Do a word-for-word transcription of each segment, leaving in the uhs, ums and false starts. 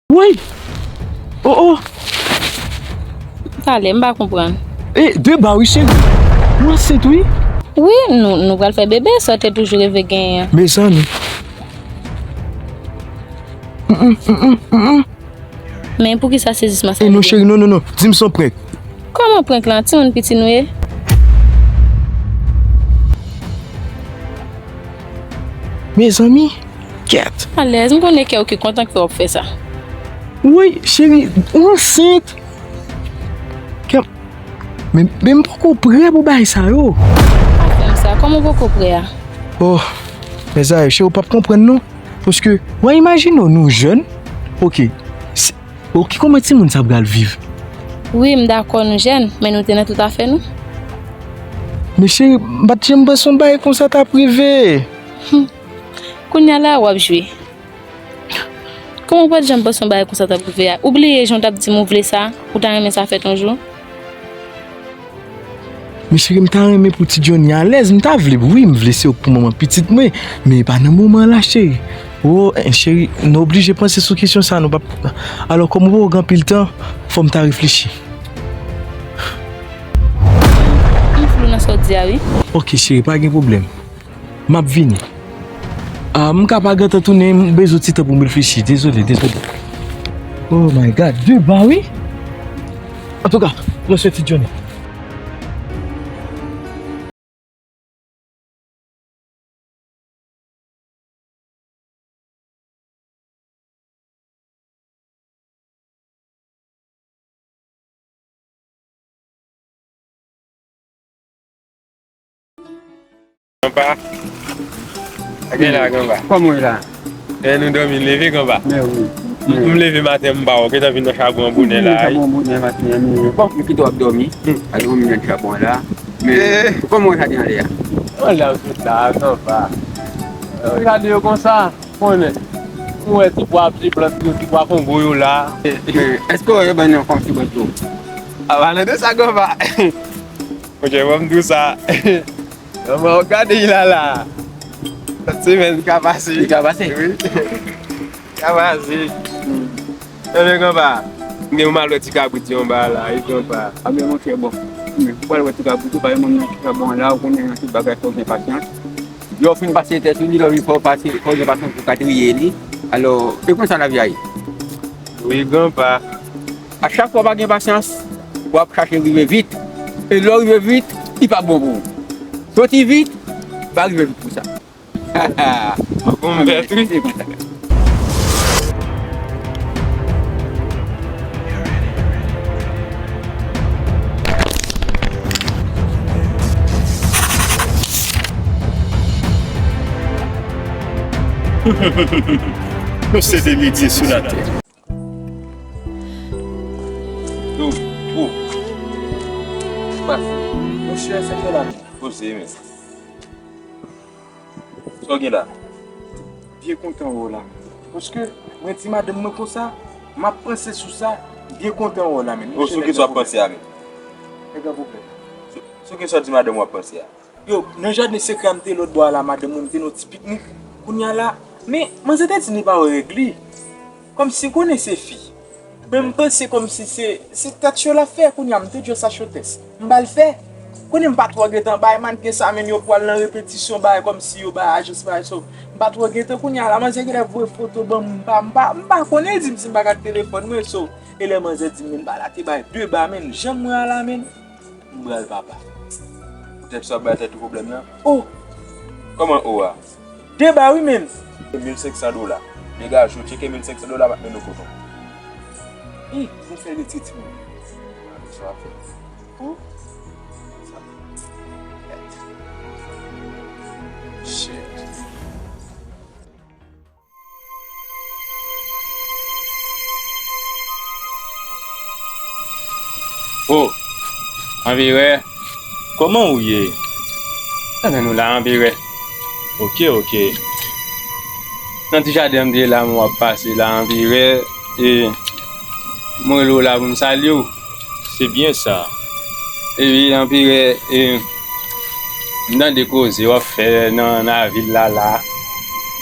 Woy! Oh, oh! Talè, m pa konprann. E, de ba wi, cheri. Ou ansent, wi. Wi, nou, nou pral fè bebe, sa w te toujou reve genyen an. Mezanmi. Mm, mm, mm, mm, mm, mm. Men poukisa sezisman sa? E non, cheri, non, non, non. Di m se yon prank. Kòman prank lan? Timoun piti nou ye? Mezanmi, kèt. Alèz, m konnen kè w ki kontan ke w ap fè sa. Woy, cheri, ou ansent. Kè m, men, men m poko prè pou bagay sa yo. Pa fè m sa, kòman w poko prè a? Oh, mezanmi, cheri, ou p ap konprann non. Paske, w a imajine w, nou jèn, oke, se, oke, kòman timoun sa pral viv? Wi, m dakò, nou jèn, men nou te nan tout afè nou. Men cheri, m pa t janm panse yon bagay konsa t ap rive. Hum. Kounye a la, w ap jwe. Kòman w pa t janm panse yon bagay konsa t ap rive a? Ou bliye jan w t ap di m ou vle sa, ou ta renmen sa fèt yon jou? Men cheri, m ta renmen pou ti Johnny alèz, m ta vle, wi, m vle se ou pou manman pitit mwen, men e pa nan moman an la, cheri. Oh, eh, cheri, nou oblije panse sou kesyon sa, nou p ap, alò, kòm ou poko gen anpil tan, fò m ta reflechi. M flou nan sa w di a, wi. Oke, cheri, pa gen pwoblèm. M ap vini. Ah, m ka pa gentan tounen, m bezwen ti tan pou m reflechi. Dezole, dezole. Oh my God, de ba wi. Antouka, mwen swete Johnny. Granpa. Gade la, granpa. Kòman w ye la? E nou dòmi, n leve, granpa. Men wi. M, m leve maten, m ba w, gentan vin nan chabon an bonè la. Chabon bonè maten an, men bon, m kite w ap dòmi. Hmm. Al dòmi nan chabon an la. Men, kòman w ye jaden an lè a? An lè a, tout la, granpa. Gade yo konsa. Konnen. Ou wè ti pwa, ti plant yo, ti pwa kongo yo la. Men, èske w wè yo ban nou kòm ti bòt yo? A, pa nan de sa, granpa. Ok, ban m di w sa. Granpa, w gade y la la. Sèt semèn ka pase. Li ka pase? Wi. Ka pase. Hmm. Ebyen, granpa, m gen pou m al wè ti kabrit yo anba la, wi, granpa. A, men, monchè, bon. Ou pral wè ti kabrit yo, pa gen moun nan ti kabrit la, ou konnen nan tout bagay, fò gen pasyans. Lè w fin pase tèt ou li, lè w vin fò w pase, fò w gen pasyans pou w ka triye li. Alò, e konsa lavi a ye. Wi, granpa. A chak fwa w pa gen pasyans, w ap chache rive vit. E lè w rive vit, li pa bon pou ou. Soti vit, pa rive vit pou sa. Bon, mèt, wi. Se konsa. Nou se de lidye sou latè. Yo, oh. Monchè, se fè la. Poze, men. Sa w gen la? Byen kontan wè w la, men. Paske mwen di madanm mwen konsa, m ap panse sou sa, byen kontan wè w la, men. Oh, sou ki sa w ap panse a, men? Nèg an pwoblèm. Sou, sou ki sa w di madanm w ap panse a? Yo, nan jaden sekrè a m te lòt bò a la, madanm mwen, m te nan yon ti piknik. Kounye a la, men manzè te di li pa wè règ li. Kòmsi konnen se fi. Men m panse kòmsi se, se tèt cho l ap fè. Kounye a m te dwe sa chotès. M ba l fè. Konnen m pa twò gentan bay mannken sa, men yo pral nan repetisyon, bay kòmsi yo bay ajans bagay so. M pa twò gentan kounye a la, manzè genlè voye foto ban m, m pa, m pa, m pa konnen, l di m si m pa ka telefòn mwen so. E lè manzè di m, men m pa la te bay de ba, men jan m wè a la, men. M pral papa. Poutèt sa w bay tèt ou pwoblèm nan? Oh! Kòman oh a? De ba wi, men. Mil senk san dola. Degaje w, tcheke mil senk san dola, m ap mennen w kote w. Ih, nou fè retire timoun. Sa w ap fè? Oh. Sa. Shit. Oh, anperè, kòman ou ye? Ebyen, nou la, anperè. Oke, oke. Nan ti jaden an m te ye la, m wè w ap pase la, anperè. E mwen rele w la pou m salye w. Se byen sa. Epi, anperè, e, m tande koze w ap fè nan, nan lavil la, la.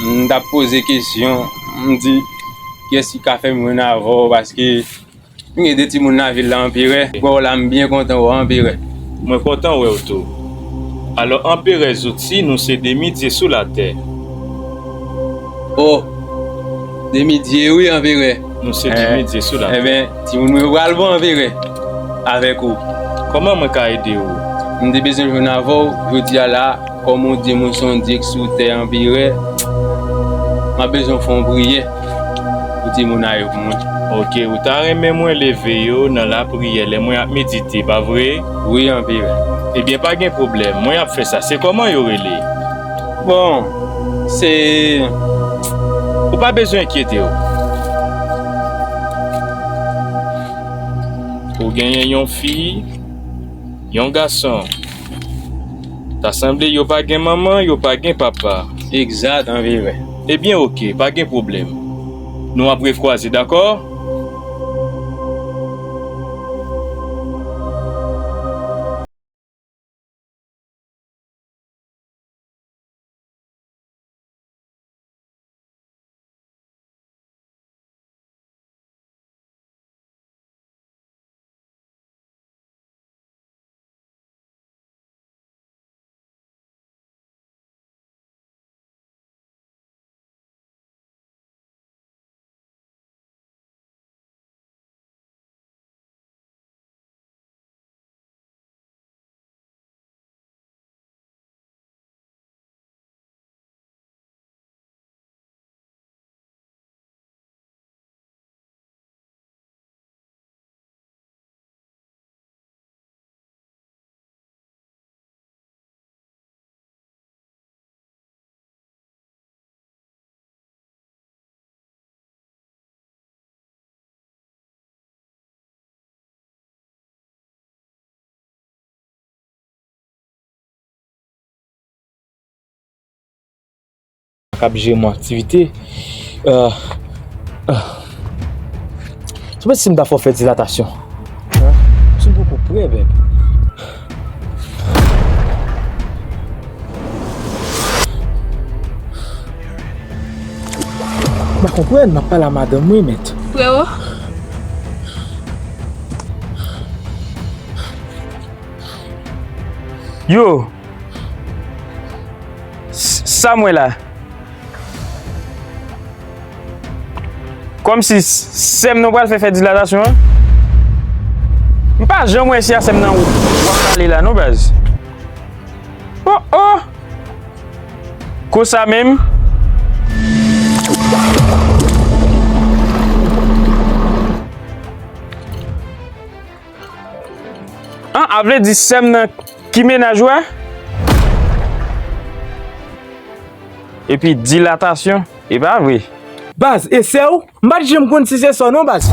M t ap poze kesyon, m di, Kiyès ki ka fè m jwenn avè w, paske m gen de timoun nan vil la, Anperè. Bon, la, m byen kontan wè w, Anperè. Mwen kontan wè w tou. Alò, Anperè Zouti, nou se demi dye sou latè. Oh, demi dye, wi, Anperè. Nou se demi dye sou latè. Enben, timoun mwen yo pral bon, Anperè, avèk ou. Kòman mwen ka ede w? M te bezwen jwenn avè w jodi a la. Kòm ou di m ou se yon dye k sou tè, Anperè, m ap bezwen fè yon priyè pou timoun a yo pou mwen. Oke, ou ta renmen mwen leve yo nan lapriyè lè mwen ap medite, pa vre? Wi, Anperè. Ebyen, pa gen pwoblèm, mwen ap fè sa. Se kòman yo rele? Bon, se... Ou pa bezwen enkyete w. Ou genyen yon fi, yon gason. Ta sanble yo pa gen manman, yo pa gen papa. Egzat, Anperè. Ebyen, oke, pa gen pwoblèm. Nou ap rekwaze, dakò? K ap jere mon aktivite. Euh, euh. Sou mwen si m ta fè w fè dilatasyon. Hein? Si m poko prè, bèb. M pa konprann, m ap pale a madanm mwen, mèt. Frewo? Yo! S-, sa m wè la? Kòmsi s-, sè m nan pral fè, fè dilatasyon an? M pa janm wè si a sè m nan w ap pale la non, baz. Oh, oh! Konsa menm? An, a vle di sè m nan ki mennaj ou a? Epi dilatasyon, e pa vre. Baz, e sè w? M pa t janm konn si se sè w non, baz.